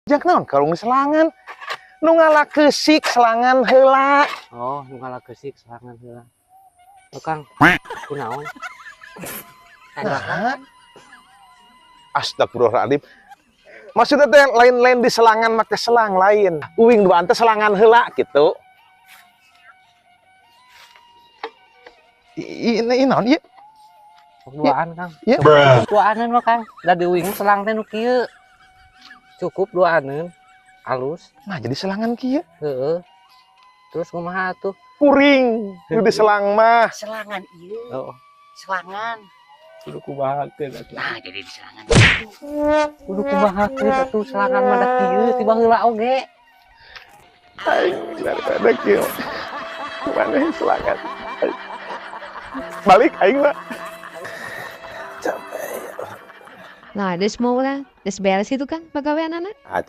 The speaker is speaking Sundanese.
Jak naon kalung selangan? Nu ngala keusik selangan heula. Oh, nu ngala keusik selangan heula. Oh, Kang, kunaon? Nah. Astagfirullahaladzim. Maksudnya teh lain-lain di selangan make selang lain. Uing duaan teh selangan heula gitu. Ini naon ieu? Duaan, Kang. Iya. Duaaneun mah, Kang. Da di uing selang teh nu kieu. Cukup duaaneun. Alus. Nah, jadi selangan kieu. Heeh. Terus kumaha atuh? Kuring nu di selang mah. Selangan ieu. Oh, Selangan. Kudu kumahakeun atuh. Nah, jadi di selangan. Kudu kumahakeun atuh, selangan mah da kieu ti baheula oge. Aing daripada kieu. Mana selangan? Balik aing mah. Capek. Nah, geus mau lah, geus beres itu kan pagaweanana. Acan.